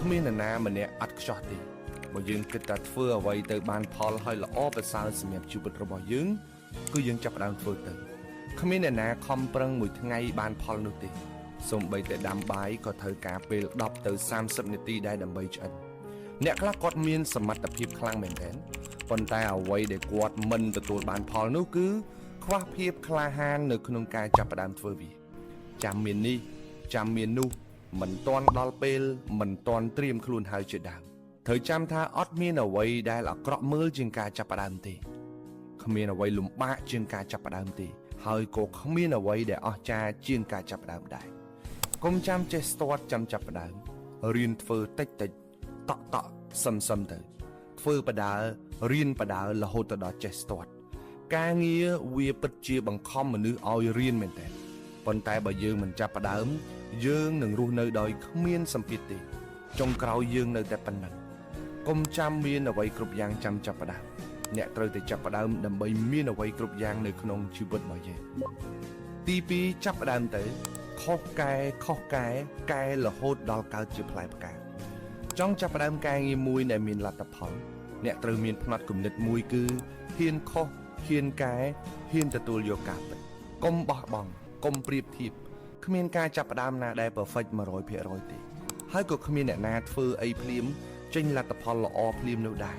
គ្មាននរណាម្នាក់អត់ខ្ចោះទេបើយើងគិតថាធ្វើអ្វីទៅបានផលហើយល្អប្រសើរសម្រាប់ជីវិតរបស់យើងគឺយើងចាប់ផ្ដើមធ្វើទៅគ្មានអ្នកណាខំប្រឹងមួយថ្ងៃបានផលនោះទេសូម្បីតែដាំបាយក៏ត្រូវការពេល10ទៅ30នាទីដែរដើម្បីឆ្អិនអ្នកខ្លះគាត់មានសមត្ថភាពខ្លាំងមែនទែនប៉ុន្តែអ្វីដែលគាត់មិនទទួលបានផលនោះគឺខ្វះភាពក្លាហាននៅក្នុងការចាប់ផ្ដើមធ្វើវាចាំមាននេះចាំមាននោះមិនទាន់ដល់ពេលមិនទាន់ត្រៀមខ្លួនហើយជាដើមត្រូវចាំថាអត់មានអ្វីដែលអាក្រក់មើលជាងការចាប់ផ្ដើមទេគ្មានអ្វីលំបាកជាងការចាប់ផ្ដើមទេហើយក៏គ្មានអ្វីដែលអស្ចារ្យជាងការចាប់ផ្ដើមដែរកុំចាំចេះស្ទាត់ចាំចាប់ផ្ដើមរៀនធ្វើតិចតិចតក់តក់សឹមសឹមទៅធ្វើបដារៀនបដារហូតទៅដល់ចេះស្ទាត់ការងារវាពិតជាបង្ខំមនុស្សឲ្យរៀនមែនតើប៉ុន្តែបើយើងមិនចាប់ផ្ដើមយើងនឹងរស់នៅដោយគ្មានសម្ពាធទេចុងក្រោយយើងនៅតែប៉ុណ្ណឹងកុំចាំមានអ្វីគ្រប់យ៉ាងចាំចាប់ផ្ដើមអ្នកត្រូវតែចាប់ផ្ដើមដើម្បីមានអ្វីគ្រប់យ៉ាងនៅក្នុងជីវិតរបស់យើងទី2ចាប់ផ្ដើមទៅខុសកែខុសកែកែរហូតដល់កើតជាផ្លែផ្កាចង់ចាប់ផ្ដើមការងារមួយដែលមានលទ្ធផលអ្នកត្រូវមានផ្នត់គំនិតមួយគឺហ៊ានខុសហ៊ានកែហ៊ានទទួលយកការពិតកុំបោះបង់កុំប្រៀបធៀបគ្មានការចាប់ផ្ដើមណាដែល perfect 100%ទេហើយក៏គ្មានអ្នកណាធ្វើអីភ្លាមចេញលទ្ធផលល្អភ្លាមនោះដែរ